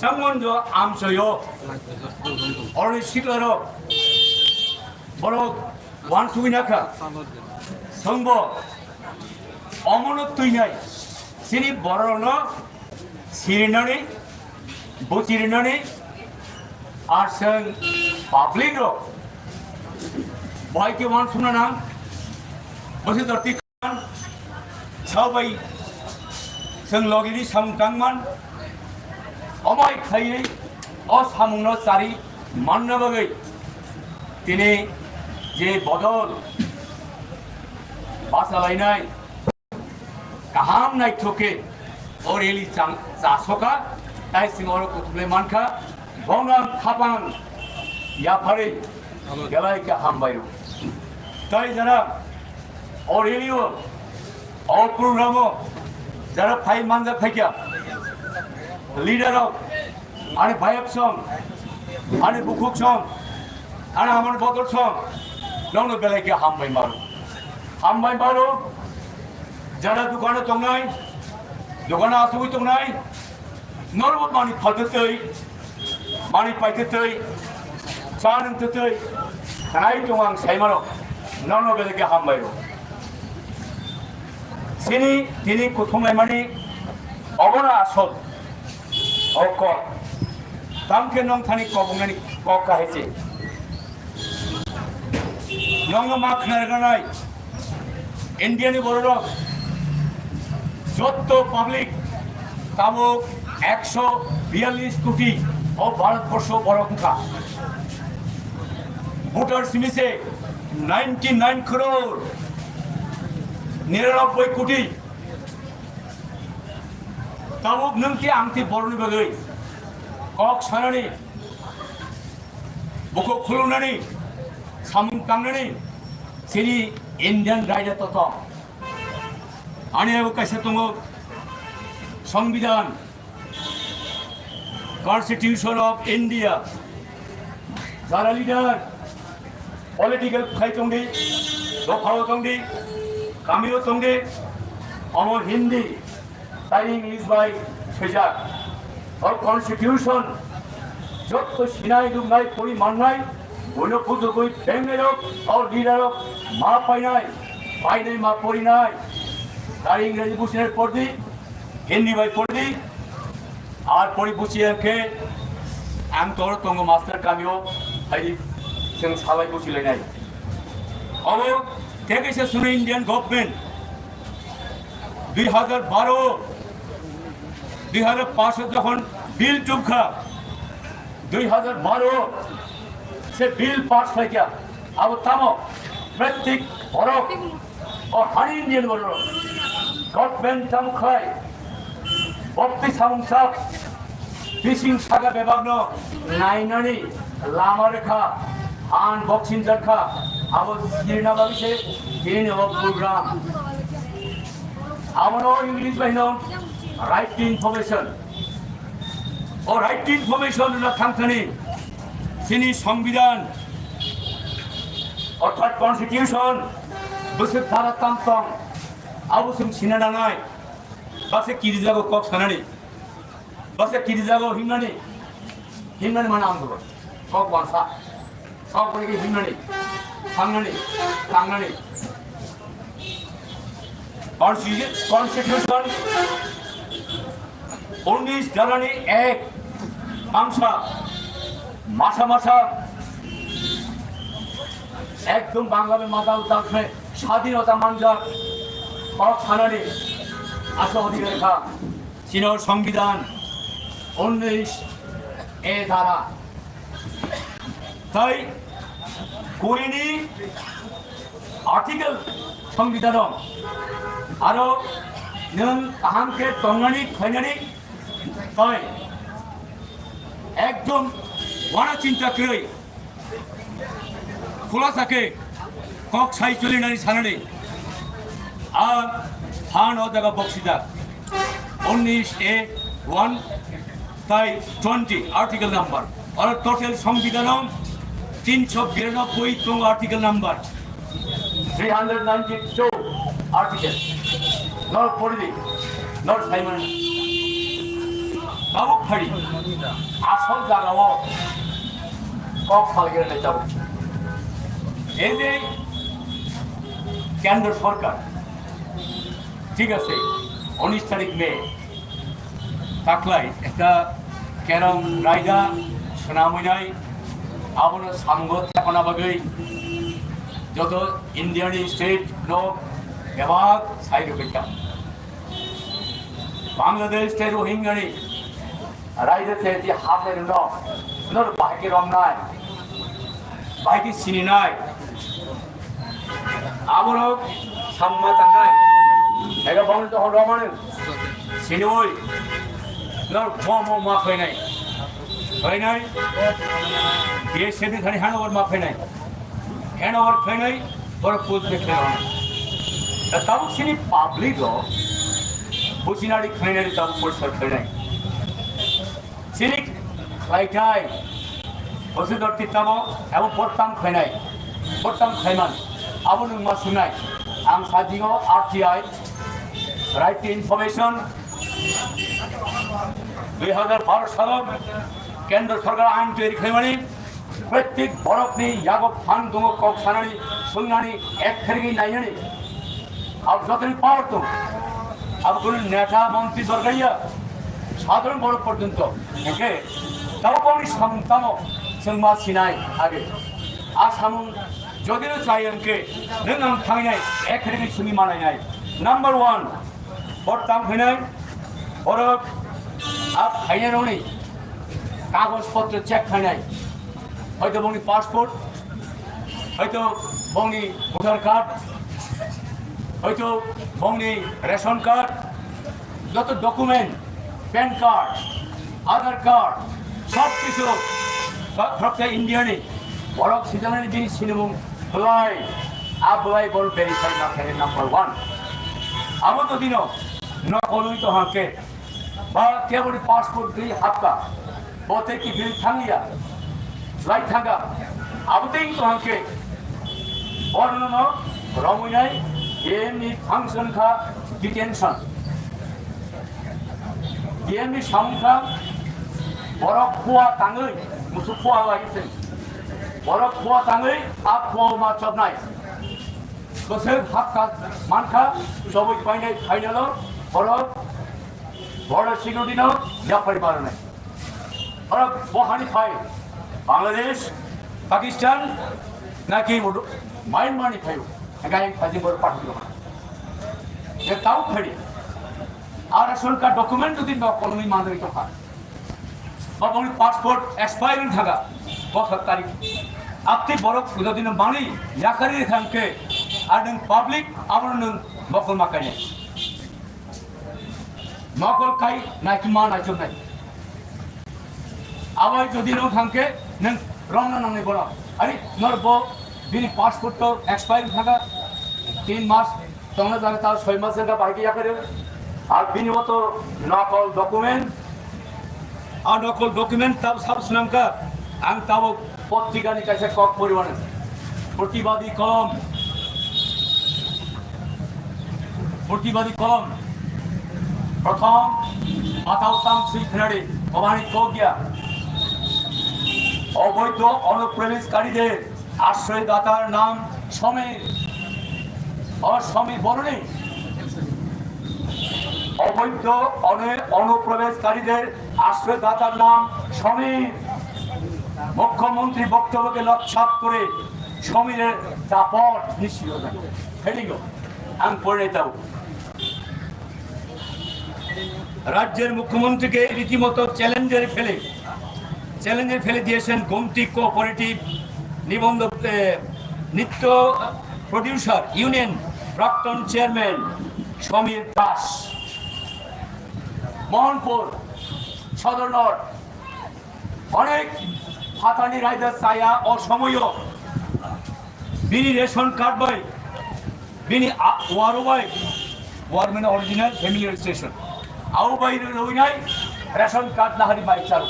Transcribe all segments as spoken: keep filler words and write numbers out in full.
Nangmonjo amchoyo. Oroni siklarok. Borok wansugwi nakha. Songbo. Omono twinai. Sini borokno sirinani, buchirinani, ar seng public rok. Bohai ke wansukna nang. Bosi dorti Sabai chwng logini samung tangman, omai khaiwi o samungno chari manna bagwi tini je bodol bachalainai kaham naithokhe o rally chang-, chasoka, tai sing oro kuthumlai mankha, bongang khapang yapharwi belai khe hambai rw. Tai jara o rally o, o program o jara phai manjak phaikha, leader rok, ani bayap song, ani bukhuk song, ani amon bodol song, nongno belai khe hambai maro. Hambai maro, jara dukano tongnai, dukano asugwi tongnai, norbo mani phaltwtwi, mani paitwtwi, cha nungtwtwi, khanai tongo ang saimano, nongno belai khe hambai rw. Sini tini kuthumlaimani obono asol o kok. Tamkhe nong thani kobongnani kok kahai se. Nongno ma khna rwganai India ni bororok jotto public tabuk ekso biyallis koti o Bharat borsho borok wngkha. Voter simi se ninety nine crore, niranobboi koti. Tabuk nwng tei ang tei borokni bagwi kok sanani, bukhuk khulumnani, samung tangnani chini Indian raida totom. Ani abo kaisa tongo Songbidan, Constitution of India. Jara leader, political khai tongdi, dophao tongdi, kamio tongdi, omo Hindi, tai English bai swijak. O constitution jotto sinai lungnai pori mannai, boino bujugwi bengnai rok, o leader rok ma painai, painai ma porinai. Tai English businai pordi, Hindi bai pordi, ar pori busi khe ang toro tongo master kamio, hai chwng salai busi lainai. Obo tei kaisa suno Indian government dui hajar baro, dui hajar paanch jokhon bill tubkha, dui hajar baro se bill pass khlaikha. Abo tamo, pratik borok, o hani Indian borok, government tamo khlai, bokti samung sak, bising saka bebakno nainani lama rekha, han boxing jarkha, abo sirna bagwi se tini o program. Abono English bai no right to information. O right to information na thangthani chini Songbidan, orthat Constitution, bwswk dhara tam tong, abo chwng sina nangnai, baksa kirijago kok sanani, baksa kirijago himnani, himnani mana ang kok wansa. Kok bai khe himnani, thangnani, tangnani. Constitu-, Constitution unnish dharani ek bangsa masa masa ekdom Bangla mein madal dal khe swadhinota manjak kok sanani asa odhikar kha. Chini Songbidan unnish A dhara. Tai kurini article Songbidan o aro nwng kaham khe tongnani khlainani tai ekdom wana chinta kwrwi khulasa khe kok sai cholinani sanani a phan o jaga boksijak unnish A one tai twenty article number. Oro total Songbidan o tinsho biranobboi tongo article number. Three hundred ninety-two article. Nor poridi, nor saimani. Tabuk phari asol jagao kok salgirnai tabuk. Ei je kendro sorkar, thik ase, unis tarik May, taklai ekta kerong raida swnamwi nai, abono samgo thepana bagwi joto India ni state no bebak sai rwbaikha. Bangladesh tei Rohingya ni raida se ti haphai rwno nor bahai khe romnai, bahai khe sininai. Aborok samma tangnai. Ega bangni to horo manu. Siniwi. Nor mo mo ma khainai. Khainai. Ye sebi thani hano ma khainai. Handover khainai, borok post bai khainai. Da tabuk sini public rok businari khainai, tabuk post khainai. Sini khlaitai, busi dor titamo, abo pottam khainai, pottam khaiman, abo nwng ma sunai. Ang sajingo R T I, Right to Information, dui hajar baro salo kendro sorkar ain toiri khaimani, Protek borokni yago phan tongo kok sanani, swngnani, ek khergwi nainani. Abo jotoni power tong. Abo kunu neta, montri dorgaiya, sadharon borok porjonto. Hingke tabo boni samung tamo chwng ma sinai age. A samung jodi no chai hingke nwng ang thangnai, ek khergwi swngi manainai. Number one, Bor tam khainai, borok a khainai rokni kagoj potro check khainai. Hoito bongni passport, hoito bongni voter card, hoito bongni ration card, joto document, pan card, Aadhaar card, sob kisu ba-, khoroksa India ni borok sijaknani bini sinimung belai, a belai boro verify ma khainai number one. Abo to dino nokolwi to hangke ba keboni passport gwi hapka, bo tei kiphil thangya, lai thangka, abo tei to hangke borno no romwi nai, em ni function kha detention. D M ni samung kha, borok khua tangwi, musuk khua lai se. Borok khua tangwi, a khua ma chobnai. Bwswk hakka mankha, chobwi painai, final o borok border security no yapari barnai. Borok bohani phai, Bangladesh, Pakistan, naki Myanmar ni phaio. Engai phaji borok pathwi rokha. Je tau phadi. Ar ration card document jodi nokolwi manwi tongkha, ba boni passport expire wng thangkha, bo kha tarik. Abtwi borok jodi no manwi yakari thangkhe, ar nwng public abono nwng nokol ma kainai. Nokol kai naikhe ma naichomnai. Abai jodi nwng thangkhe nwng romna nangnai bono. Ari nor bo bini passport to expire thangkha, tin mas tongna jaga ta soi mas wngkha bahai khe yakarwi. Ar bini o to nokol document, a nokol document tab sab swnamkha. Ang tabuk potrika ni kaisa kok poriwano. Protibadi kolom, Protibadi kolom. Prothom, matao tam sui khnari, obani kok ya. অবৈধ অনুপ্রবেশকারীদের আশ্রয়দাতার নাম সমীর। ও সমীর বলনি। অবৈধ অনে-, অনুপ্রবেশকারীদের আশ্রয়দাতার নাম সমীর। মুখ্যমন্ত্রী বক্তব্যকে লক্ষ্যাত করে সমীরের দাপট নিশ্চিত। হেডিং, আং পড়ে দাও। রাজ্যের মুখ্যমন্ত্রীকে রীতিমতো চ্যালেঞ্জের ফেলে, চ্যালেঞ্জের ফেলে দিয়েছেন গোমতী কোঅপারেটিভ নিবন্ধ, এ, নৃত্য প্রডিউসার ইউনিয়ন প্রাক্তন চেয়ারম্যান সমীর দাস। মোহনপুর সদর নর্থ, অনেক ফাতানি রাইডার ছায়া অসময় বিনি রেশন কার্ড বাই, বিনি আ-, ওয়ারো বাই, ওয়ার মানে অরিজিনাল ফ্যামিলি রেজিস্ট্রেশন। আও বাই রইনাই রেশন কার্ড নাহারি বাই চালু।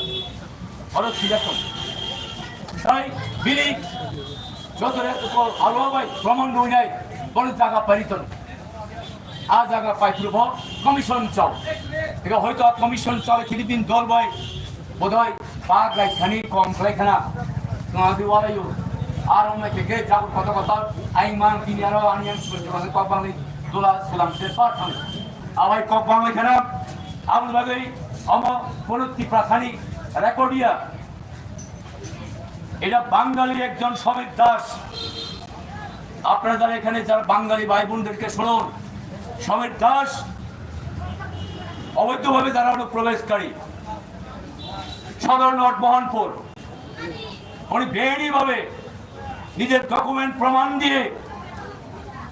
অনেক সিলেকশন। তাই বিনি যত রে-, আলো বাই প্রমাণ রইনাই, বড় জায়গা পারিত না। A jaga paithuru bo commission chao. Ega hoito a commission chao thili din dol bai bodoi bag lai thani kom khlai khana. Tong adi wala yu. Aro me ke ke jago koto koto aing mang tini aro ani ang sumai jora kok bang ni dola sulam se pa thang. Awai kok bang lai khana. Abul bagai omo kono Tipra thani record ya. এটা বাঙালি একজন সমীর দাস। আপনারা যারা এখানে যারা বাঙালি ভাই বোনদেরকে শুনুন, সমীর দাস অবৈধভাবে যারা অনুপ্রবেশকারী, সদর নট মোহনপুর, উনি বেআইনিভাবে নিজের ডকুমেন্ট প্রমাণ দিয়ে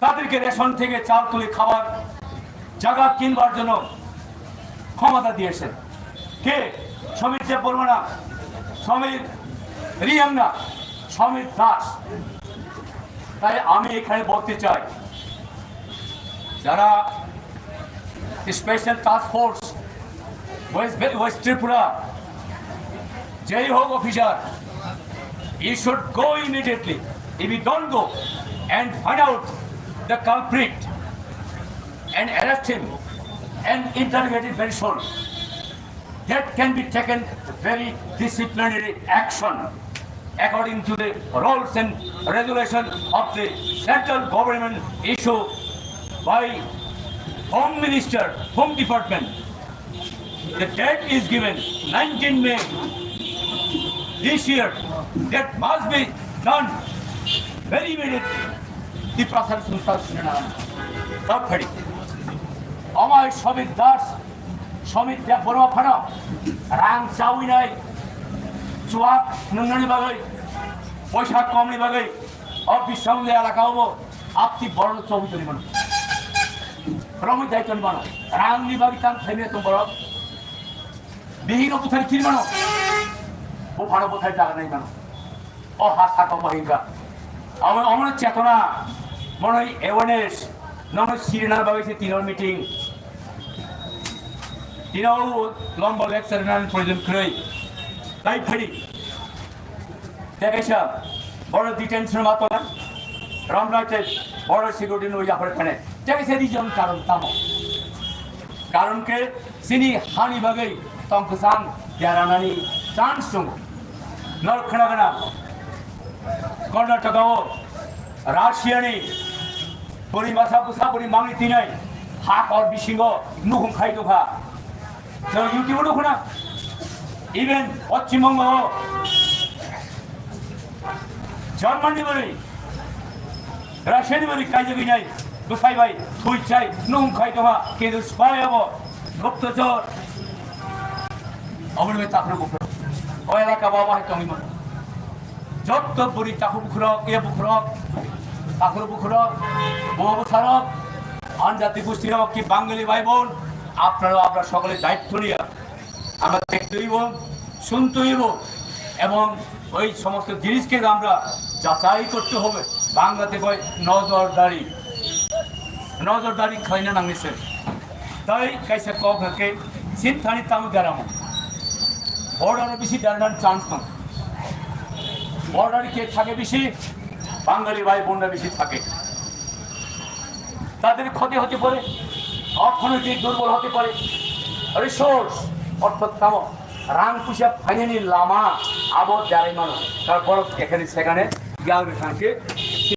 তাদেরকে রেশন থেকে চাল তুলে খাবার জায়গা কিনবার জন্য ক্ষমতা দিয়েছেন। কে? সমীর দেববর্মা না, সমীর রিয়াং না, সমীর দাস। তাই আমি এখানে বলতে চাই, যারা স্পেশাল টাস্ক ফোর্স ওয়েস্ট বে-, ওয়েস্ট ত্রিপুরা, যেই হোক officer, you should go immediately. If you don't go and find out the culprit and arrest him and interrogate him very soon, that can be taken very disciplinary action according to the rules and regulation of the central government issued by Home Minister, Home Department. The date is given, nineteen May this year. That must be done very immediately. Tiprasa Sungtal Sinana. Top thirty. Amai Shabir Das, Shabir Debbarma phano rang chawi nai, chuak nungnani bagwi, poisa komni bagwi, o Bisramganj elaka o bo apti borok chobwi tongwi mano. Romwi dai tongwi mano. Rangni bagwi tang thaimya tong borok. Bihikno buthai khiri mano. Buphano buthai jaga nai mano. O ha saka bo hinka. Amo, amo chetona, mono awareness, nono sirina bagwi se tino meeting. Tino lomba lecture nan proyojon kwrwi. Tai phari. Tekaisa, borok detention ma tola. Ramrai te borok security no yapar phane. Tekaisa reason karon tamo. Karon ke sini hani bagwi tongkosang deranani chance tongo. Nor khna khna Karnataka o Russia ni puri masa busa puri mangni tinai ha kor bisingo nuhung khai dukha. Jor YouTube o nukhna. Even Poschim Bongo o Germany bari Russia ni bari kaijagwi nai, bwsai bai, thwi chai, nung khai tongma, kintu swbai abo, guptachor. Aboni bai takhro bukhro. O elaka bo abo hai tongwi mano. Jotto buri takhu bukhro, iya bukhro, takhro bukhro, bo bwsarok, anjati gusti rok ki Bangali bhai bon, apnara apnara sokole daitto niya. Amra dekhte hoibo, shunte hoibo ebong oi somosto jinis ke amra jachai korte hobe. Bangla te koi nojordari, nojordari khlaina nangni se. Tai kaisa kok hake sinthani tamu daramo. Border bisi darnan chance nang. Border ke thake bisi, Bangali bhai bonra bisi thake. তাদের ক্ষতি হতে পারে, অর্থনৈতিক দুর্বল হতে পারে, রিসোর্স অর্থাৎ তেমন রাং পয়সা ফাইনানি লামা আবো যারাই মানুষ তার বড় এখানে সেখানে গিয়াল বিখানকে